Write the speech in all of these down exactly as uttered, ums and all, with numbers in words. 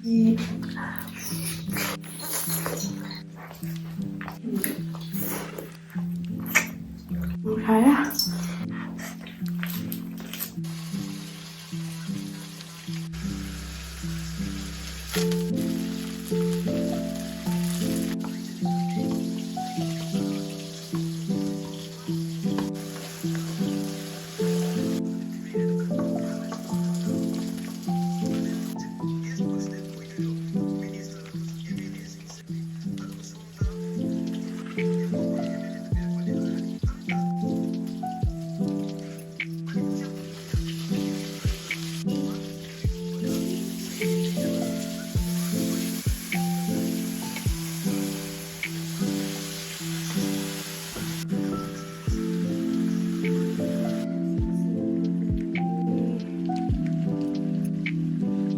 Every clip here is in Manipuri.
ꯁꯥꯏꯌꯦ꯫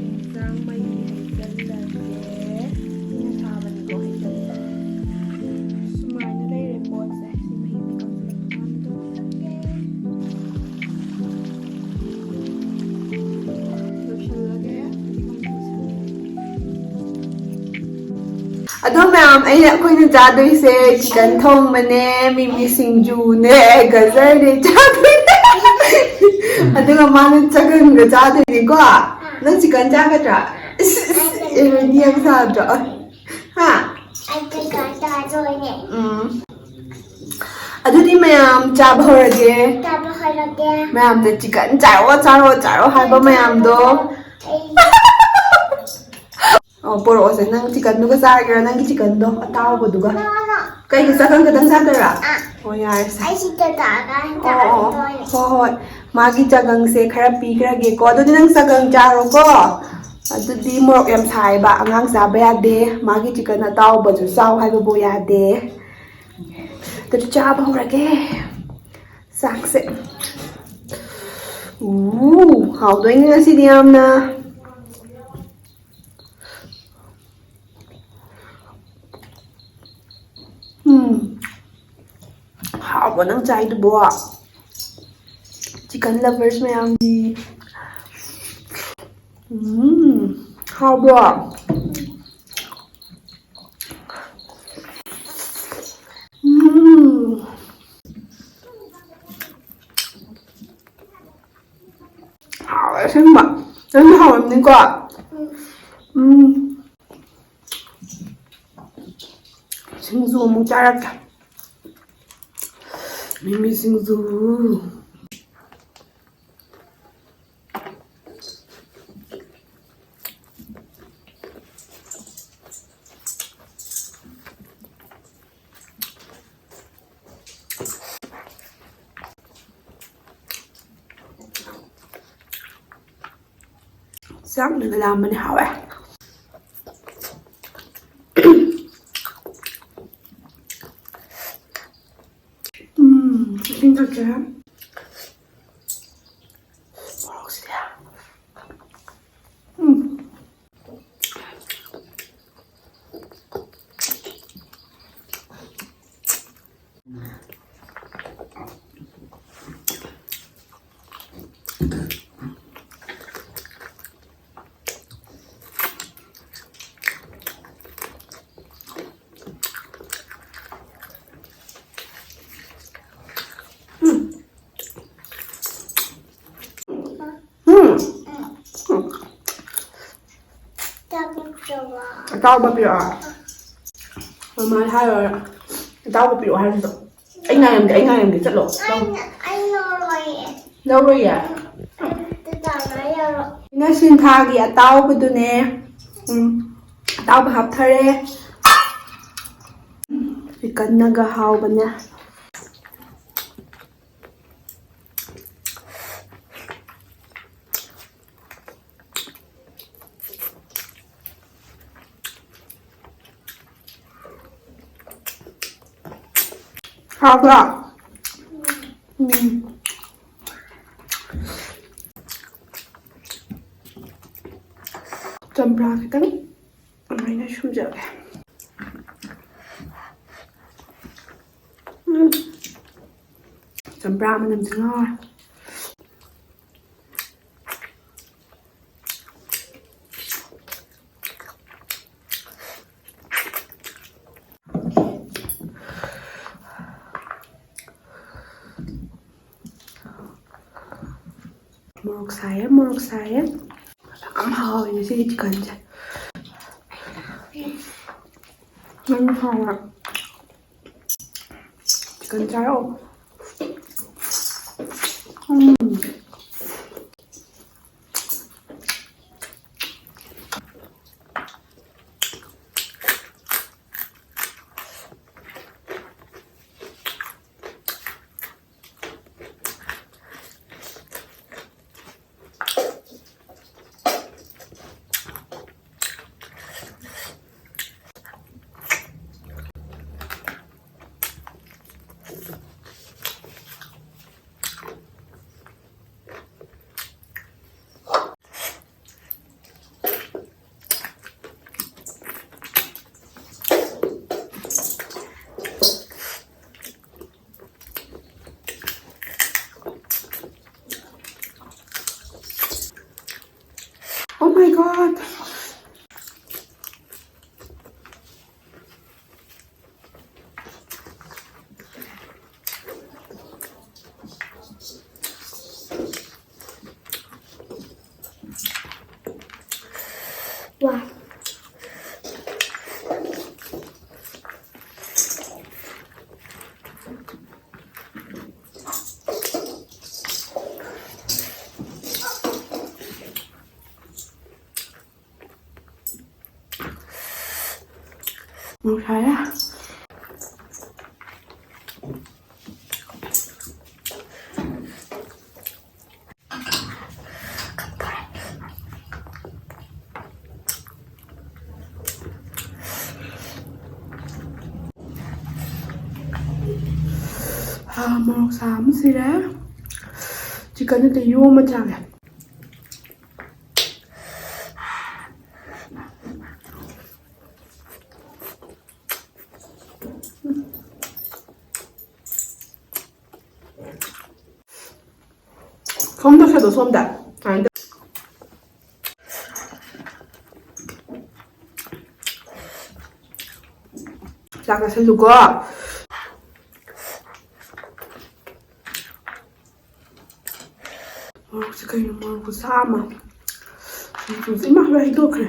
ꯏꯟꯁꯥꯡ ꯃꯍꯤ ꯍꯩꯖꯤꯜꯂꯒꯦ꯫ ꯏꯁꯤꯡ ꯑꯁꯥꯕꯅꯤꯀꯣ ꯍꯩꯖꯤꯜꯂꯤꯁꯦ꯫ ꯁꯨꯃꯥꯏꯅ ꯂꯩꯔꯦ ꯄꯣꯠꯁꯦ꯫ ꯁꯤ ꯃꯍꯤ ꯀꯪꯁꯤꯜꯂꯛꯄ ꯀꯥꯟꯗ ꯇꯧꯔꯒꯦ꯫ ꯂꯣꯏꯁꯤꯜꯂꯒꯦ꯫ ꯑꯗꯣ ꯃꯌꯥꯝ, ꯑꯩꯅ, ꯑꯩꯈꯣꯏꯅ ꯆꯥꯗꯣꯏꯁꯦ ꯆꯤꯀꯟ ꯊꯣꯡꯕꯅꯦ, ꯃꯤꯃꯤ ꯁꯤꯡꯖꯨꯅꯦ, ꯒꯖꯔꯅꯦ ꯆꯥꯗꯣꯏꯅꯦ꯫ ꯑꯗꯨꯒ ꯃꯥꯅ ꯆꯒꯪꯒ ꯆꯥꯗꯣꯏꯅꯤꯀꯣ꯫ ꯅꯪ ꯆꯤꯀꯟ ꯆꯥꯒꯗ꯭ꯔꯥ? ꯏꯁ, ꯏꯁ, ꯏꯔꯣꯏꯗꯤ ꯌꯥꯝ ꯁꯥꯗ꯭ꯔꯣ? ꯍꯥ? ꯑꯩ ꯆꯤꯀꯟ ꯆꯥꯗꯣꯏꯅꯦ꯫ ꯎꯝ꯫ ꯑꯗꯨꯗꯤ ꯃꯌꯥꯝ ꯆꯥꯕ ꯍꯧꯔꯒꯦ꯫ ꯆꯥꯕ ꯍꯧꯔꯒꯦ꯫ ꯃꯌꯥꯝꯅ ꯆꯤꯀꯟ ꯆꯥꯔꯣ, ꯆꯥꯔꯣ, ꯆꯥꯔꯣ ꯍꯥꯏꯕ ꯃꯌꯥꯝꯗꯣ꯫ ꯑꯩ ꯑꯣ, ꯄꯣꯔꯛꯑꯣꯁꯦ꯫ ꯅꯪ ꯆꯤꯀꯟꯗꯨꯒ ꯆꯥꯔꯒꯦꯔꯥ, ꯅꯪꯒꯤ ꯆꯤꯀꯟꯗꯣ ꯑꯇꯥꯎꯕꯗꯨꯒ? ꯅꯣ, ꯅꯣ꯫ ꯀꯩꯒ, ꯆꯒꯪ ꯈꯛꯇꯪ ꯆꯥꯗꯣꯏꯔꯥ? ꯑꯥ꯫ ꯑꯣ, ꯌꯥꯔꯦꯁꯦ꯫ ꯑꯩ ꯁꯤꯗ ꯇꯥꯔꯒ ꯑꯣ, ꯑꯣ, ꯍꯣꯏ, ꯍꯣꯏ꯫ ꯃꯥꯒꯤ ꯆꯒꯪꯁꯦ ꯈꯔ ꯄꯤꯈ꯭ꯔꯒꯦꯀꯣ꯫ ꯑꯗꯨꯗꯤ ꯅꯪ ꯆꯒꯪ ꯆꯥꯔꯣꯀꯣ꯫ ꯑꯗꯨꯗꯤ ꯃꯣꯔꯣꯛ ꯌꯥꯝ ꯁꯥꯏꯕ, ꯑꯉꯥꯡ ꯆꯥꯕ ꯌꯥꯗꯦ꯫ ꯃꯥꯒꯤ ꯆꯤꯀꯟ ꯑꯇꯥꯎꯕꯁꯨ ꯆꯥꯎ ꯍꯥꯏꯕꯕꯨ ꯌꯥꯗꯦ꯫ ꯑꯗꯨꯗꯤ ꯆꯥꯕ ꯍꯧꯔꯒꯦ ꯆꯥꯛꯁꯦ꯫ ꯎ, ꯍꯥꯎꯗꯣꯏꯅꯤ ꯉꯁꯤꯗꯤ ꯌꯥꯝꯅ꯫ ꯎꯝ, ꯍꯥꯎꯕ ꯅꯪ ꯆꯥꯏꯗꯨꯕꯣ꯫ ꯆꯤꯀꯟ ꯂꯚꯔꯁ ꯃꯌꯥꯝꯗꯤ꯫ ꯎꯝ, ꯍꯥꯎꯕ꯭ꯔꯣ? ꯎꯝ. ꯍꯥꯎꯋꯦ ꯑꯁꯦꯡꯕ꯫ ꯅꯪꯁꯨ ꯍꯥꯎꯔꯝꯅꯤꯀꯣ? ꯎꯝ. ꯁꯤꯡꯖꯨ ꯑꯃꯨꯛ ꯆꯥꯔꯛꯀꯦ꯫ ꯃꯤꯃꯤ ꯁꯤꯡꯖꯨ꯫ ꯆꯥꯛꯅꯒ ꯂꯥꯝꯕꯅꯦ, ꯍꯥꯎꯋꯦ꯫ ꯎꯝ, ꯏꯁꯤꯡ ꯊꯛꯀꯦ꯫ ꯃꯣꯔꯣꯛꯁꯤꯗꯤ꯫ ꯎꯝ꯫ ꯎꯝ꯫ ꯑꯇꯥꯎꯕ ꯄꯤꯔꯛꯑꯣ꯫ ꯃꯃꯥꯗ ꯍꯥꯏꯔꯣ, ꯑꯇꯥꯎꯕ ꯄꯤꯔꯛꯑꯣ ꯍꯥꯏꯕꯗꯣ꯫ ꯑꯩ ꯉꯥꯏꯔꯝꯒꯦ, ꯑꯩ ꯉꯥꯏꯔꯝꯒꯦ, ꯆꯠꯂꯣ꯫ ꯑꯩꯅ, ꯑꯩ ꯂꯧꯔꯣꯏꯌꯦ꯫ ꯂꯧꯔꯣꯏꯌꯦ? ꯎꯝ, ꯇꯇꯥꯅ ꯂꯧꯔꯣ꯫ ꯏꯅ ꯁꯤꯟꯊꯥꯒꯤ ꯑꯇꯥꯎꯕꯗꯨꯅꯦ꯫ ꯎꯝ, ꯑꯇꯥꯎꯕ ꯍꯥꯞꯊꯔꯦ꯫ ꯆꯤꯛꯀꯟꯅꯒ ꯍꯥꯎꯕꯅꯦ꯫ ꯍꯥꯎꯕ꯭ꯔꯣ? ꯎꯝ꯫ ꯆꯝꯄ꯭ꯔꯥ ꯈꯤꯇꯪ ꯑꯗꯨꯃꯥꯏꯅ ꯁꯨꯝꯖꯜꯂꯦ꯫ ꯎꯝ꯫ ꯆꯝꯄ꯭ꯔꯥ ꯃꯅꯝꯁꯦ ꯉꯥꯎꯔꯦ꯫ ꯃꯣꯔꯣꯛ ꯁꯥꯏꯌꯦ, ꯃꯣꯔꯣꯛ ꯁꯥꯏꯌꯦ꯫ ꯌꯥꯝ ꯍꯥꯎꯋꯦ ꯉꯁꯤꯒꯤ ꯆꯤꯛꯀꯟꯁꯦ꯫ ꯌꯥꯝ ꯍꯥꯎꯋꯦ꯫ ꯆꯤꯛꯀꯟ ꯆꯥꯔꯛꯑꯣ꯫ ꯎꯝ꯫ Oh my God. ꯋꯥ꯫ ꯃꯣꯔꯣꯛ ꯁꯥꯏꯌꯦ꯫ ꯍꯥ, ꯃꯣꯔꯣꯛ ꯁꯥꯕ ꯑꯃ ꯁꯤꯔꯦ꯫ ꯆꯤꯛꯀꯟꯗꯨꯗ ꯌꯣꯝꯃ ꯆꯥꯒꯦ꯫ ꯁꯣꯝꯗ ꯁꯦꯗꯣ, ꯁꯣꯝꯗ꯫ ꯆꯥꯛ ꯆꯥꯁꯤꯜꯂꯨꯀꯣ꯫ ꯃꯣꯔꯣꯛ ꯁꯤ ꯀꯩꯅꯣ, ꯃꯣꯔꯣꯛ ꯈꯨꯁꯥ ꯑꯃ꯫ ꯁꯤꯡꯖꯨꯁꯦ ꯏꯃꯥ ꯂꯣꯏ ꯍꯩꯗꯣꯛꯈ꯭ꯔꯦ꯫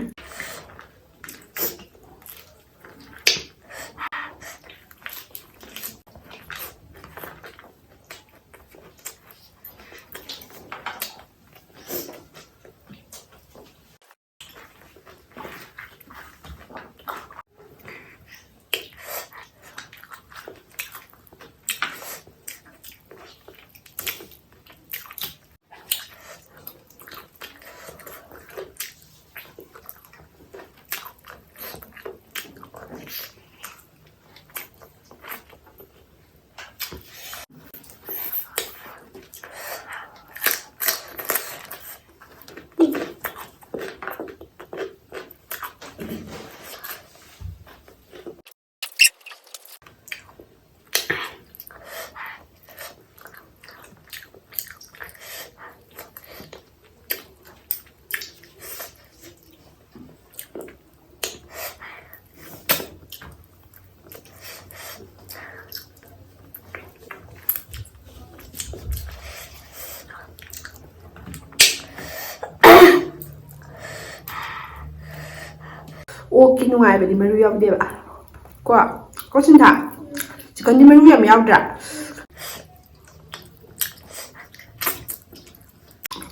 ꯑꯣꯛꯀꯤ ꯅꯨꯡꯉꯥꯏꯕꯗꯤ ꯃꯔꯨ ꯌꯥꯎꯗꯦꯕ꯫ ꯀꯣ, ꯀꯣ ꯁꯤꯟꯊꯥ? ꯆꯤꯛꯀꯟꯗꯤ ꯃꯔꯨ ꯌꯥꯝ ꯌꯥꯎꯗ꯭ꯔꯥ?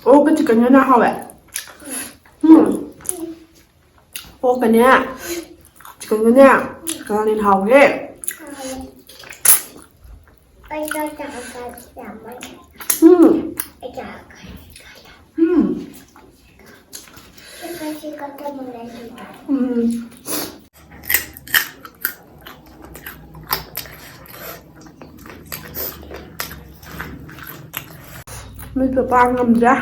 ꯑꯣꯛꯀ ꯆꯤꯛꯀꯟꯒꯅ ꯍꯥꯎꯋꯦ꯫ ꯎꯝ꯫ ꯑꯣꯛꯀꯅꯦ, ꯆꯤꯛꯀꯟꯒꯅꯦ, ꯀꯅꯥꯅ ꯍꯦꯟꯅ ꯍꯥꯎꯒꯦ? ꯎꯝ꯫ ꯎꯝ꯫ ꯎꯝ꯫ ꯃꯤꯠꯀ ꯄꯥꯡ ꯉꯝꯗ꯭ꯔꯦ꯫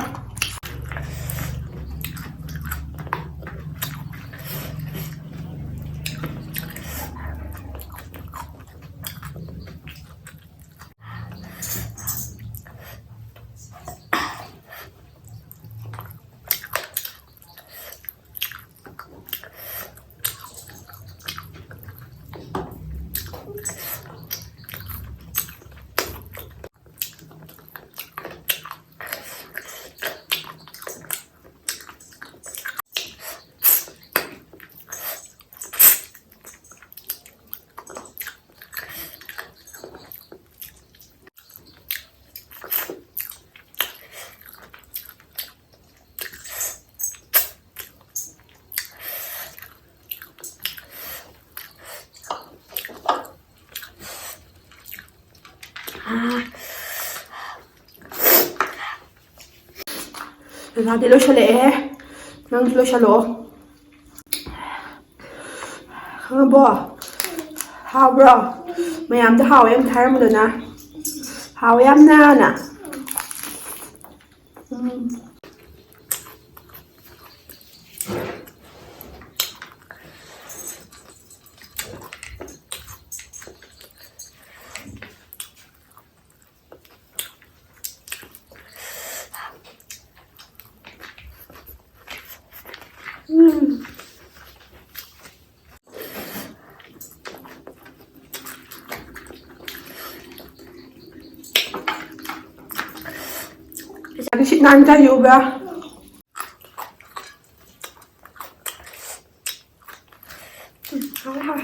ꯗꯗꯥꯗꯤ ꯂꯣꯏꯁꯜꯂꯛꯑꯦ꯫ ꯅꯪꯁꯨ ꯂꯣꯏꯁꯜꯂꯛꯑꯣ꯫ ꯈꯪꯉꯕꯣ? ꯍꯥꯎꯕ꯭ꯔꯣ? ꯃꯌꯥꯝꯗ ꯍꯥꯎꯋꯦ ꯑꯃ ꯊꯥꯔꯝꯕꯗꯨꯅ꯫ ꯍꯥꯎꯋꯦ ꯌꯥꯝꯅꯅ꯫ ꯎꯝ꯫ ꯎꯝ꯫ ꯄꯩꯁꯥꯒꯤ ꯁꯤꯠ ꯅꯥꯟ ꯆꯥꯏ ꯎꯕ꯭ꯔꯥ? ꯎꯝ, ꯍꯥꯎꯋꯦ, ꯍꯥꯎꯋꯦ꯫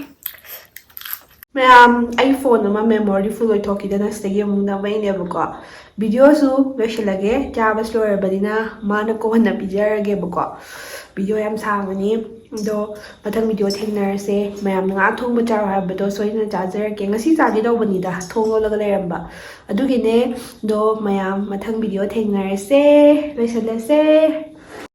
ꯃꯌꯥꯝ, ꯑꯩ ꯐꯣꯟ ꯑꯃ ꯃꯦꯃꯣꯔꯤ ꯐꯨꯜ ꯑꯣꯏꯊꯣꯛꯈꯤꯗꯅ ꯁꯤꯗꯒꯤ ꯑꯃꯨꯛ ꯅꯝꯃꯛꯏꯅꯦꯕꯀꯣ꯫ ꯚꯤꯗꯤꯑꯣꯁꯨ ꯂꯣꯏꯁꯤꯜꯂꯒꯦ, ꯆꯥꯕꯁꯨ ꯂꯣꯏꯔꯕꯅꯤꯅ ꯃꯥꯅ ꯀꯣꯟꯅ ꯄꯤꯖꯔꯒꯦꯕꯀꯣ꯫ ꯚꯤꯗꯤꯑꯣ ꯌꯥꯝ ꯁꯥꯡꯕꯅꯤ꯫ ꯑꯗꯣ ꯃꯊꯪ ꯚꯤꯗꯤꯑꯣ ꯊꯦꯡꯅꯔꯁꯦ꯫ ꯃꯌꯥꯝꯅ ꯉꯥ ꯊꯣꯡꯕ ꯆꯥꯔꯣ ꯍꯥꯏꯕꯗꯣ ꯁꯣꯏꯗꯅ ꯆꯥꯖꯔꯛꯀꯦ꯫ ꯉꯁꯤ ꯆꯥꯒꯦ ꯇꯧꯕꯅꯤꯗ, ꯊꯣꯡ ꯂꯣꯜꯂꯒ ꯂꯩꯔꯝꯕ ꯑꯗꯨꯒꯤꯅꯦ꯫ ꯑꯗꯣ ꯃꯌꯥꯝ ꯃꯊꯪ ꯚꯤꯗꯤꯑꯣ ꯊꯦꯡꯅꯔꯁꯦ꯫ ꯂꯣꯏꯁꯤꯜꯂꯁꯦ꯫